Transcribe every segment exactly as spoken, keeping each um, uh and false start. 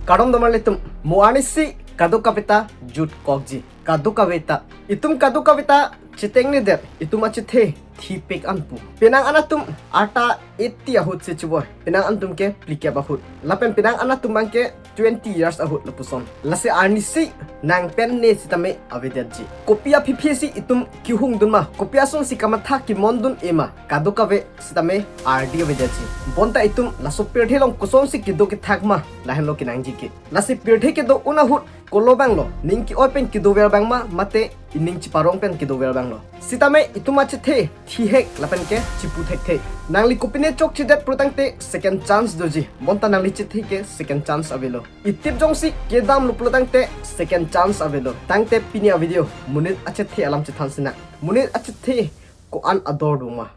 Kardom domarlitum, mo arnisi kadokaveta jutkokji. Kadokaveta. Itum kadokaveta chetengne det, itum achethe thipik an pu. Penang an atum arta eighty ahut si chibor. Penang an atum ke phlikep ahut. Lapen penang an atum abang ke twenty years ahut lapuson. Lasi arnisi nang pen ne sitame avedetji. Kopi aphi aphi si itum kehungdun ma, kopi asonsi kamatha kemondun-e ma, kadokave sitame ardi avedetji. Bonta itum laso pirthe along kosonsi kedo kethak ma, lahenlo kenangji ke. Lasi pirthe kedo-un ahut kolo abanglo, ning ke-oi pen kedover abang ma, mate ining cheparong pen kedover abanglo. Sitame itum achethe thihek lapen ke chepu thekthe. Nangli kopine chokchedet pulotangte second chance doji. Bonta nangli chethe ke second chance avelo. Itip jongsi kedamlo pulotangte second chance avelo. Tangte pini avideo monit achethe alam chethan sinang. Monit achethe ko-an ador do ma?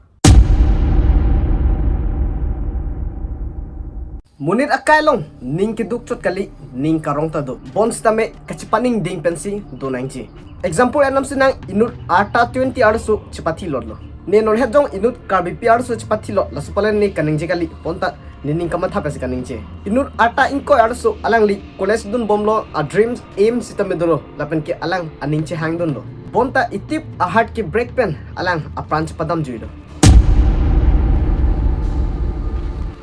Monit akai along ning keduk chot kali, ning karong ta do. Bonsitame kachepaningding pensi do nangji. Example enam sinang, inut arta twenty arloso chepathilotlo. Ne non het jong inut Karbipi arloso chepathilot, laso pale ne kaningje kali, bonta nening kamatha pensi kaningje. Inut arta ingkoi arloso alangli college dunbomlo, a dreams, aim sitame dolo, lapen ke alang aning chehangdunlo. Bonta itip a heart ke break pen alang apran chepadamjuilo.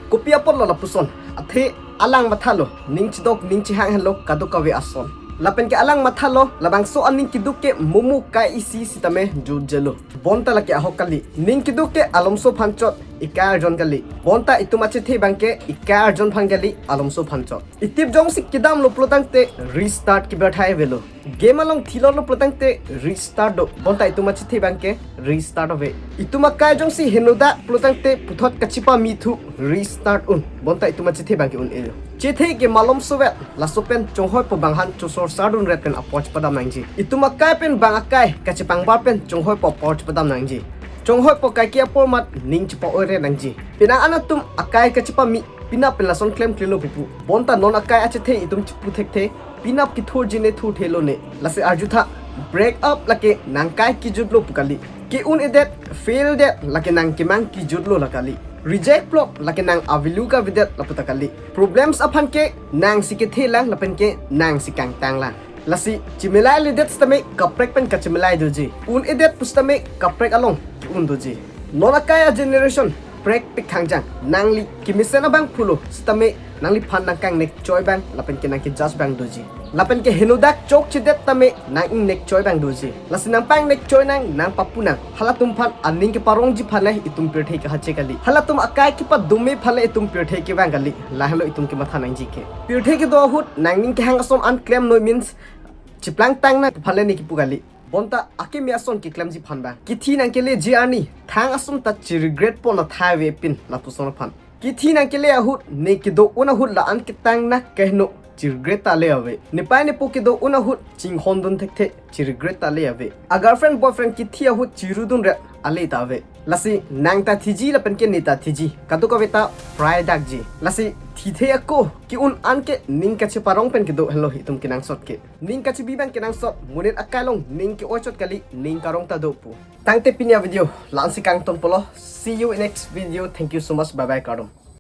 Kopi apotlo lapuson? Athe alang mathalo, ning chedok ning chehang henlo kadokave ason. Lapen ke alang mathalo, labangso aning keduk ke momo kai isi sitame jutjelo. Bonta lake ahok kali. Ning keduk ke alomso aphan chot, ekai arjon kali. Bonta itum achethe abang ke ekai arjon aphan kali, alomso aphan chot. Itip jongsi kedamlo pulotangte restart keberthai avelo. Game along thilotlo pulotangte restart do. Bonta itum achethe abang ke restart ave. Itum akai jongsi henodak pulotangte puthot kachepamithu, restart un. Bonta itum achethe abang ke un-elo. Chethe ke malomsovet, laso pen chonghoipo abang aphan chosorsardunret pen apor chepadam nangji. Itum akai pen bang akai kachepangbar pen chonghoipo apor chepadam nangji. Chonghoipo kaike apor mat ning chepa-oire nangji. Penang an atum akai kachepami, penap pen lason klemklelo pupu. Bonta non akai achethe itum chepu thekthe, penap kethurji ne thurthelo ne. Lasi arjutha, break up lake nang kai kejutlo pu kali. Ke-un-edet, fail det lake nang kemang kejutlo la kali. Reject plot lake nang a-value kavedet lapu ta kali. Problems aphan ke nangsi kethelang lapen ke nangsi kangtanglang. Lasi chemelailedet sitame kaprek pen kachemelai doji. Un-edet pusitame kaprek along ke-un doji. Non akai a-generation prekpik khangjang. Nangli kemesen abang pulo sitame nangliphan nang kangnekchoi abang lapen ke nang kejudge abang doji. Lapen ke henodak chokchedet tame nang ingnekchoi abang doji. Lasi nang pangnekchoi nang, nang papu nang. Halatum aphan aning keparongji aphan le itum pirthe kahache kali. Halatum akai kepadome aphan le itum pirthe kevang kali. Lahenlo itum kematha nangji ke. Pirthe kedo ahut nangning kehang ason an klemnoi means cheplangtang nang aphan le ne kipu kali. Bonta akimi ason keklemji aphan abang. Kithi nangkeleji arni, thang ason ta cheregret pon athai avepin lapuson aphan. Kithi nangkele ahut, ne kedo-un ahut la-an ketang nang kaheno, cheregret ta le ave. Nepei nepo kedo-un ahut chinghondun thekthe, cheregret ta le ave. A-girlfriend boyfriend kithi ahut chirudunret ale ta ave. Lasi nang ta thiji lapen ke ne ta thiji, kadokaveta prai dakji. Lasi thithe ako ke-un an ke ning kacheparong pen kedo henlo itum kenangsot ke. Ning kachebi abang kenangsot, monit akai along ning ke-oi chot kali, ning karong ta do pu. Tangte pini avideo la-ansi kangtonpolo. See you in next video. Thank you so much. Bye bye, kardom.